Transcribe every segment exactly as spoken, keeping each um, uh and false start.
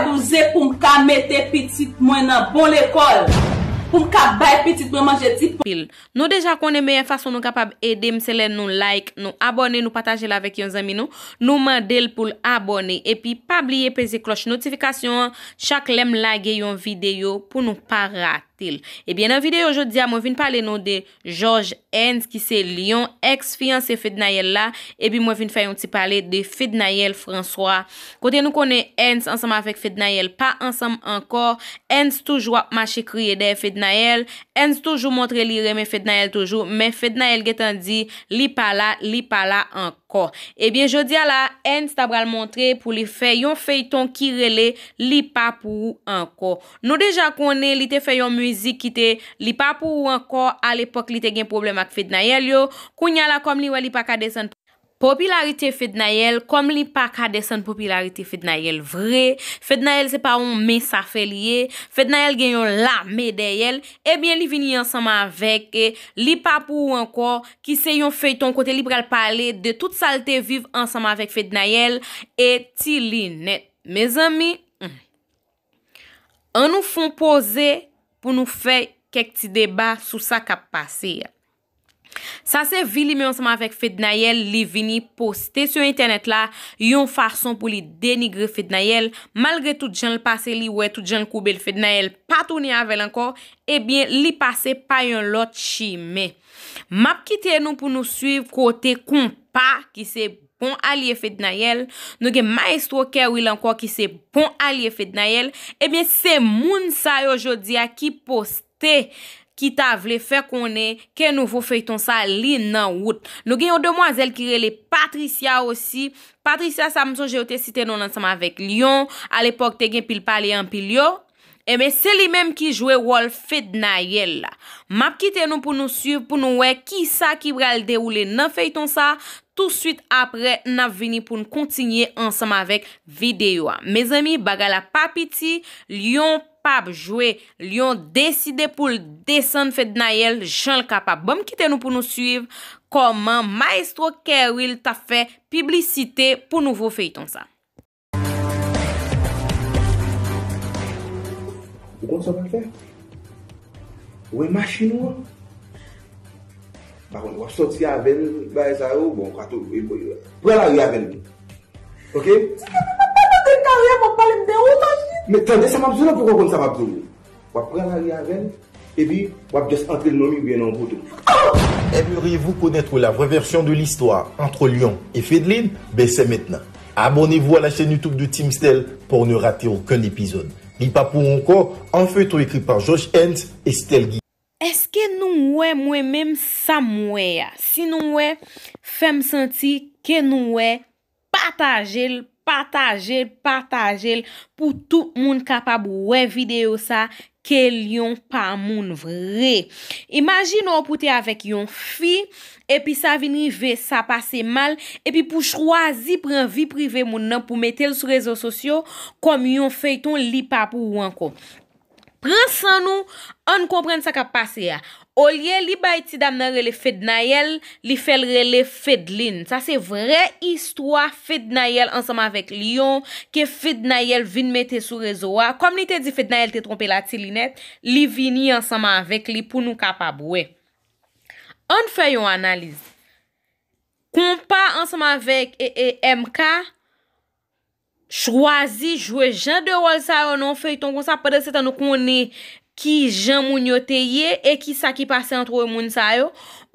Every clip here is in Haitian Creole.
Bouzen pou m ka mete pitit mwen nan bon lekòl, pou m ka bay pitit mwen manje ti pòm. Pil. Nou deja konnen meyè fason nou kapab ede m se lè nou like, nou abòne, nou pataje l avèk yon zanmi nou, nou mande l pou l abòne. Epi pa bliye peze klòch notifikasyon an chak lè m lage yon videyo pou nou pa rate l. Ebyen, nan videyo jodi a, mwen vin pale nou de George Ernst ki se Lyon, èks fiyanse Fednaelle la, epi mwen vin fè yon ti pale de Fednaelle François. Kote nou konnen Ernst ansanm avèk Fednaelle pa ansanm ankò, Ernst toujou ap mache kriye dèyè Fednaelle, Ernst toujou montre li renmen Fednaelle toujou, men Fednaelle gentan di li pa la, li pa la ankò. Ebyen, jodi a la, Ernst ta pral montre pou li fè yon feyton ki rele Li pa pou ou ankò. Nou deja konnen li te fè yon mizik ki te Li pa pou ou ankò, alepòk li te gen pwoblèm ak Fednaelle yo. Kounye a la, kòm li wè li pa ka desann popilarite Fednaelle, kòm li pa ka desann popilarite Fednaelle vre, Fednaelle se pa yon mens afè li ye, Fednaelle gen yon lame dèyè l, ebyen li vini ansanm avèk, eh, Li pa pou ou ankò, ki se yon feyton kote li pral pale de tout sa l te viv ansanm avèk Fednaelle e Ti Linèt. Mezanmi, hmm. An nou fon poze pou nou fè kèk ti deba sou sa k ap pase a. Sa se vi li menm ansanm avèk Fednaelle, li vini poste sou entènèt la yon fason pou li denigre Fednaelle, malgre tout jan l pase li wè, tout jan l koube l, Fednaelle pa tounen avè l ankò, ebyen li pase pa yon lòt chimen. M ap kite nou pou nou swiv kote Konpa ki se bon alye Fednaelle, nou gen Maestro Kerwill ankò ki se bon alye Fednaelle, ebyen se moun sa yo jodi a ki poste, ki ta vle fè konnen ke nouvo feyton sa li nan wout. Nou gen yon demwazèl ki rele Patricia osi. Patricia sa m sonje yo te site non l ansanm avèk Lyon, alepòk te gen pil pale anpil yo. Ebyen, se li menm ki jwe wòl Fednaelle la. M ap kite nou pou nou swiv, pou nou wè kisa ki pral dewoule nan feyton sa. Touswit apre, n ap vini pou n kontinye ansanm avèk videyo a. Mezanmi, bagay la pa piti, Lyon p ap jwe. Lyon deside pou l desann Fednaelle jan l kapab. Ban m kite nou pou nou swiv kòman Maestro Kerwill t ap fè piblisite pou nouvo feyton sa. Ou konn sa w pral fè? Ou wè machin ou an? M pa konn, w ap sòti avè l, bagay sa yo, bon, w ka tou, pran lari avè l. Oke? Tande karyè m ap pale m de ou, Taji. Men tande sa m ap di w la, poko konn sa m ap di w. W ap pran lari avè l, epi w ap just antre l nan yon mi oubyen nan yon poto. Aimeriez-vous connaître la vraie version de l'histoire entre Lyon et Fedline? Ben c'est maintenant. Abonnez-vous à la chaîne YouTube de Team Stèl pour ne rater aucun épisode. Li pa pou ou ankò, un feuilleton écrit par Josh Ernst et Stèl Guy. Èske nou wè mwen menm sa m wè a? Si nou wè, fè m santi ke nou wè, pataje l, pataje l, pataje l pou tout moun kapab wè videyo sa ke Lyon pa moun vre. Imajine w pou te avèk yon fi, epi sa vin rive, sa pase mal, epi pou chwazi pran vi prive moun nan pou mete l sou rezo sosyo kòm yon feyton li pa pou ou ankò. Pran san nou, ann konprann sa k ap pase a. Olye li bay ti dam nan rele Fednaelle, li fè l rele Fedline. Sa se vrè istwa Fednaelle ansanm avèk Lyon ke Fednaelle vin mete sou rezo a. Kòm li te di Fednaelle te twonpe l a Ti Linèt, li vini ansanm avèk li pou nou kapab wè. Ann fè yon analiz. Konpa ansanm avèk e, e, M K chwazi jwe jan de wòl sa yo nan yon feyton konsa, pandan se tan nou konnen kijan moun yo te ye e kisa ki pase antre moun sa yo.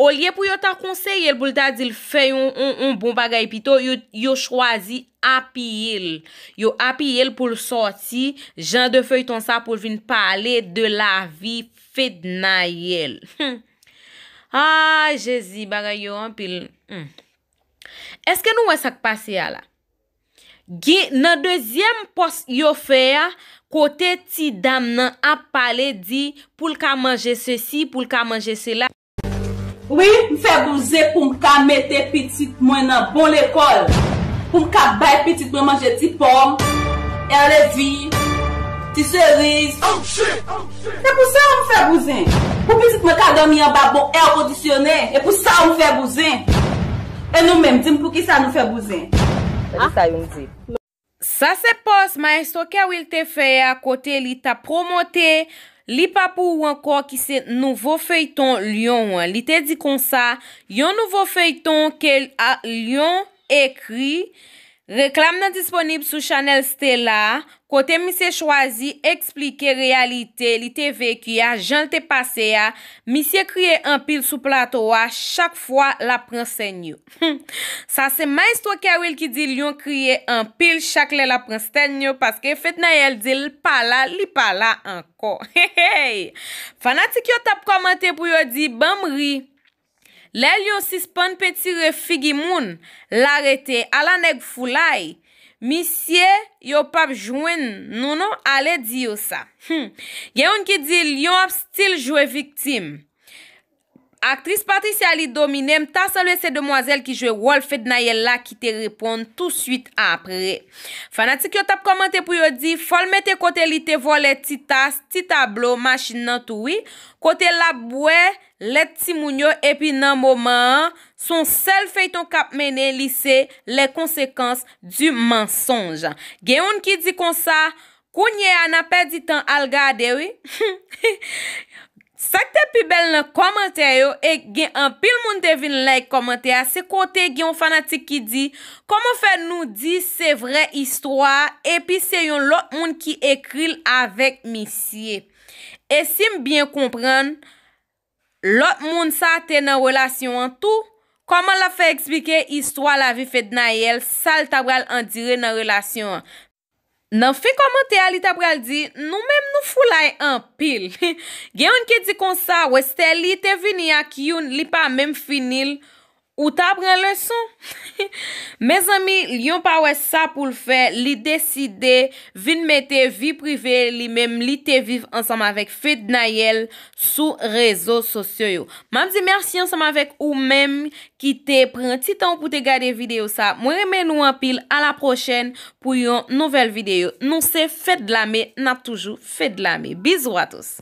Olye pou yo ta konseye l, pou l ta di l fè yon, yon, yon bon bagay pito, yo, yo chwazi apiye l. Yo apiye l pou l sòti jan de feyton sa, pou l vin pale de lavi Fednaelle. Hmm. Ah, Jezi, bagay yo anpil. Hmm. Èske nou wè sa k pase a la? Gen, nan dezyèm pòs yo fè a, kote ti dam nan ap pale, di pou l ka manje sesi, pou l ka manje sela. Wi, m fè bouzen pou m ka mete pitit mwen nan bon lekòl, pou m ka bay pitit mwen manje ti pòm, èlevi, ti seriz. Se pou sa m fè bouzen. Pou pitit mwen ka dòmi anba bon èkondisyone, e pou sa m fè bouzen. E nou menm, di m poukisa nou fè bouzen? Gade sa youn di. Sa se pòs Maestro Kerwill te fè a kote li t ap pwomote Li pa pou ou ankò ki se nouvo feyton Lyon an. Li te di konsa, yon nouvo feyton ke Lyon ekri, reklam nan disponib sou chanèl Stella, kote misye chwazi eksplike reyalite li te veki a, jan l te pase a. Misye kriye anpil sou plato a chak fwa l ap pran sèn yo. Sa se Maestro Kerwill ki di Lyon kriye anpil chak lè l ap pran sèn yo, paske Fednaelle di l pa la, li pa la ankò. Hey, hey! Fanatik yo t ap kòmante pou yo di ban m ri. Lè Lyon sispann pentire figi moun, l arete, ala nèg foulay. Misye, yo p ap jwenn nou non, ale di yo sa. Hmm. Gen youn ki di Lyon ap still jwe viktim. Aktris Patricia li domine m, ta sanble se demwazèl ki jwe wòl Fednaelle la ki te reponn touswit apre. Fanatik yo t ap kòmante pou yo di fò l mete kote li te vòlè ti tas, ti tablo, machin nan tou wi, kote l ap bwè lèt timoun yo epi nan moman an, s on sèl feyton k ap mennen li se les conséquences du mensonge. Gen youn ki di konsa, kounye a n ap pèdi tan al gade wi. Sa k te pi bèl nan kòmantè yo, e gen anpil moun te vin like kòmantè a, se kote gen yon fanatik ki di, kòman fè nou di se vrè istwa a, epi se yon lòt moun ki ekri l avèk misye? E si m byen konprann, lòt moun sa te nan relasyon an tou, kòman l ap fè eksplike istwa lavi Fednaelle, sa l ta pral andire nan relasyon an? Nan fen kòmantè a, li ta pral di, nou menm nou foulay anpil. Gen youn ki di konsa, Westerlie te vini ak youn, li pa menm fini l, ou ta pran leson. Mezanmi, Lyon pa wè sa pou l fè, li deside vin mete vi prive li menm li te viv ansanm avèk Fednaelle sou rezo sosyo yo. M ap di mèsi ansanm avèk ou menm ki te pran ti tan w pou te gade videyo sa. Mwen renmen nou anpil. A la pwochèn pou yon nouvèl videyo. Nou se Fedlame, n ap toujou Fedlame. Bizou a tous.